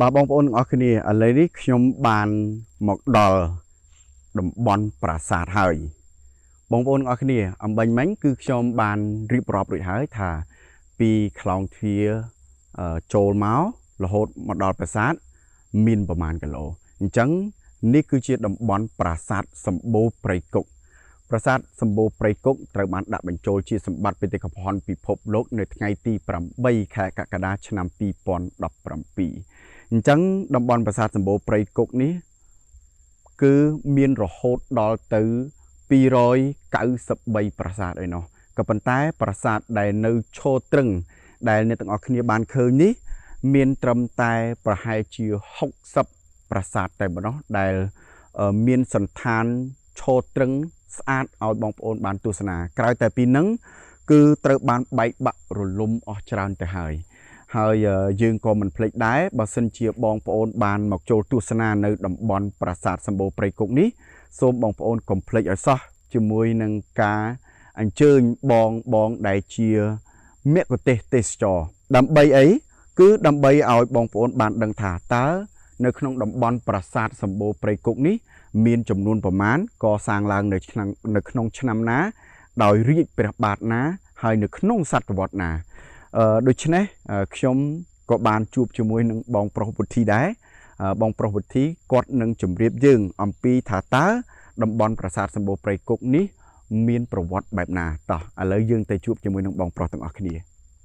បាទបងប្អូនទាំងអស់គ្នាឥឡូវនេះខ្ញុំបានមកដល់តំបន់ប្រាសាទហើយបងប្អូនទាំងអស់គ្នាអម្បាញ់មិញគឺខ្ញុំបានរៀបរាប់រួចហើយថាពីខ្លោងទ្វារអឺចូលមករហូតមកដល់ប្រាសាទមានប្រមាណគីឡូអញ្ចឹងនេះគឺជាតំបន់ប្រាសាទសម្បូរព្រៃគុក ប្រាសាទសម្បូរព្រៃគុកត្រូវបានដាក់បញ្ចូលជាសម្បត្តិបេតិកភណ្ឌពិភពលោកនៅថ្ងៃទី8ខែកក្កដាឆ្នាំ2017អញ្ចឹងតំបន់ប្រាសាទសម្បូរព្រៃគុកនេះគឺមានរហូតដល់ទៅ293ប្រាសាទឯណោះក៏ប៉ុន្តែប្រាសាទដែលនៅឈរទ្រឹងដែលអ្នកទាំងអស់គ្នាបានឃើញនេះ មានត្រឹមតែប្រហែលជា60ប្រាសាទតែប៉ុណ្ណោះដែលអឺមានសន្តានឈរទ្រឹងស្អាតឲ្យបងប្អូនបានទស្សនាក្រៅតែពីហ្នឹងគឺត្រូវបានបែកបាក់រលំអស់ច្រើនទៅហើយហើយអឺយើងក៏មិនភ្លេចដែរបើសិនជាបងប្អូនបានមកចូលទស្សនានៅតំបន់ប្រាសាទសម្បូរព្រៃគុកនេះសូមបងប្អូនកុំភ្លេចឲ្យសោះជាមួយនឹងការអញ្ជើញបងបងដែលជាមគ្គុទ្ទេសក៍ទេសចរដើម្បីអី គឺដើម្បីឲ្យបងប្អូនបានដឹងថាតើនៅក្នុងតំបន់ប្រាសាទសម្បូរព្រៃគុកនេះមានចំនួនប្រមាណកសាងឡើងនៅឆ្នាំនៅក្នុងឆ្នាំណា ដោយរាជព្រះបាទណា ហើយនៅក្នុងសតវត្សណាអឺដូច្នេះអឺខ្ញុំក៏បានជួបជាមួយនឹងបងប្រុសពុទ្ធីដែរអឺបងប្រុសពុទ្ធីគាត់នឹងជម្រាបយើងអំពីថាតើតំបន់ប្រាសាទសម្បូរព្រៃគុកនេះមានប្រវត្តិបែបណាតោះឥឡូវយើងទៅជួបជាមួយនឹងបងប្រុសទាំងអស់គ្នា។